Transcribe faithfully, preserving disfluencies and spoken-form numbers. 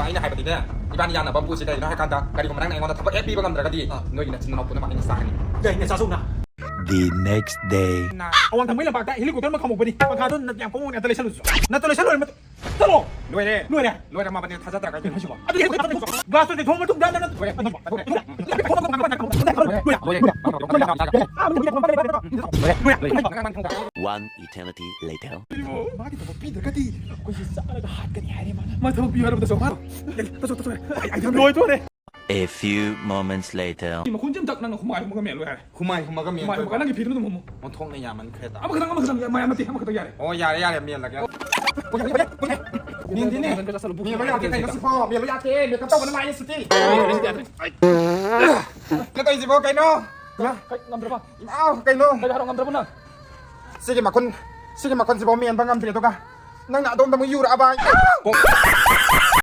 ꯑꯩꯅ ꯍꯥꯏꯕꯗꯤꯅꯦ, ꯏꯕꯥꯅꯤ ꯌꯥꯅꯕ ꯑꯃ ꯄꯨꯁꯤ꯫ ꯀꯩꯒꯤꯅꯣ ꯍꯥꯏꯀꯥꯟꯗ, ꯀꯔꯤꯒꯨꯝꯕ ꯅꯪꯅ ꯑꯩꯉꯣꯟꯗ ꯊꯕꯛ ꯍꯦꯛ ꯄꯤꯕ ꯉꯝꯗ꯭ꯔꯒꯗꯤ, ꯑꯥ, ꯅꯣꯏꯒꯤ ꯅꯆꯤꯟ ꯅꯅꯥꯎ ꯄꯨꯝꯅꯃꯛ ꯑꯩꯅ ꯆꯥꯒꯅꯤ꯫ ꯌꯥꯏꯅꯦ, ꯆꯥꯖꯧꯅ꯫ The next day. ꯑꯋꯥꯡ ꯊꯪꯕꯒꯤ ꯂꯝꯄꯥꯛꯇ helicopter ꯑꯃ ꯈꯥꯝꯃꯧꯕꯅꯤ꯫ ꯄꯪꯈꯥꯗꯣ ꯅꯠ ꯌꯥꯝ ꯀꯣꯡ ꯅꯠꯇ ꯂꯩꯁꯜꯂꯨꯁꯨ꯫ ꯅꯠꯇ ꯂꯩꯁꯜꯂꯣꯏ꯫ ꯆꯠꯂꯣ꯫ ꯂꯣꯏꯔꯦ꯫ ꯂꯣꯏꯔꯦ꯫ ꯂꯣꯏꯔꯝꯃꯕꯅꯦ, ꯊꯥꯖꯗ꯭ꯔꯒ꯫ ꯀꯩꯅꯣ ꯍꯥꯏꯁꯤꯕꯣ? ꯑꯗꯨꯗꯤ ꯍꯦꯛꯇ ꯆꯠꯂꯣ꯫ Glass ꯇꯣ ꯆꯤꯡꯊꯣꯛꯑ ꯃꯇꯨꯡꯗ ꯅꯪ ꯂꯣꯏꯔꯦ꯫ ꯂꯣꯏꯔꯦ꯫ ꯂꯣꯏꯔꯦ꯫ ꯂꯣꯏꯔꯦ꯫ ꯂꯣꯏꯔꯦ꯫ ꯂꯣꯏꯔꯦ꯫ One eternity later. ꯏꯕꯣ, ꯃꯥꯒꯤ ꯊꯕꯛ ꯄꯤꯗ꯭ꯔꯒꯗꯤ ꯑꯩꯈꯣꯏꯁꯦ ꯆꯥꯔꯒ ꯍꯥꯠꯀꯅꯤ ꯍꯥꯏꯔꯦ ꯃꯥꯅ꯫ ꯃꯥ ꯊꯕꯛ ꯄꯤꯌꯨ ꯍꯥꯏꯔꯕꯗꯁꯨ ꯃꯥ꯫ ꯇꯠꯊꯣꯛ, ꯇꯠꯊꯣꯛ꯫ ꯑꯩ, ꯑꯩ ꯂꯣꯏꯗꯣꯔꯦ꯫ A few moments later. ꯃꯈꯨꯟꯁꯦ ꯑꯝꯇ ꯅꯪꯅ ꯍꯨꯃꯥꯏ ꯍꯨꯝꯃꯒ ꯃꯦꯜꯂꯣ ꯍꯥꯏꯔꯦ꯫ ꯍꯨꯃꯥꯏ ꯍꯨꯝꯃꯒ ꯃꯦꯟ ꯍꯨꯃꯥꯏ ꯍꯨꯝꯃꯒ ꯇꯣꯏꯕ꯫ ꯅꯪꯒꯤ ꯐꯤꯗꯨꯅ ꯑꯗꯨꯝ ꯍꯨꯝꯃꯨ꯫ ꯑꯣꯟꯊꯣꯛꯅ ꯌꯥꯝꯃꯟꯈ꯭ꯔꯦꯗ꯫ ꯑꯃꯈꯛꯇꯪ, ꯑꯃꯈꯛꯇꯪ, ꯃꯌꯥꯝ ꯅꯠꯇꯦ, ꯑꯃꯈꯛꯇꯪ ꯌꯥꯔꯦ꯫ ꯑꯣ, ꯌꯥꯔꯦ, ꯌꯥꯔꯦ, ꯃꯦꯜꯂꯒꯦ꯫ ꯃꯦꯟꯗꯤꯅꯦ꯫ ꯃꯦꯟꯕ ꯌꯥꯗꯦ ꯀꯩꯅꯣ ꯁꯤꯕꯣ, ꯃꯦꯜꯂꯨ ꯌꯥꯗꯦ, makeup ꯇꯧꯕꯅ ꯃꯥꯏ ꯁꯤꯗꯤ꯫ ꯀꯩꯅꯣ ꯇꯧꯔꯤꯁꯤꯕꯣ, ꯀꯩꯅꯣ? ꯀꯩ ꯉꯝꯗ꯭ꯔꯕ? ꯏꯃꯥꯎ, ꯀꯩꯅꯣ? ꯀꯩ ꯍꯥꯏꯔꯣ, ꯉꯝꯗ꯭ꯔꯕ ꯅꯪ? ꯁꯤꯒꯤ ꯃꯈꯨꯟ, ꯁꯤꯒꯤ ꯃꯈꯨꯟꯁꯤꯐꯥꯎ ꯃꯦꯟꯕ ꯉꯝꯗ꯭ꯔꯦ, ꯑꯗꯨꯒ ꯅꯪꯅ ꯑꯗꯣꯝꯗ ꯑꯃꯨꯛ ꯌꯨꯔꯛꯑꯕ꯫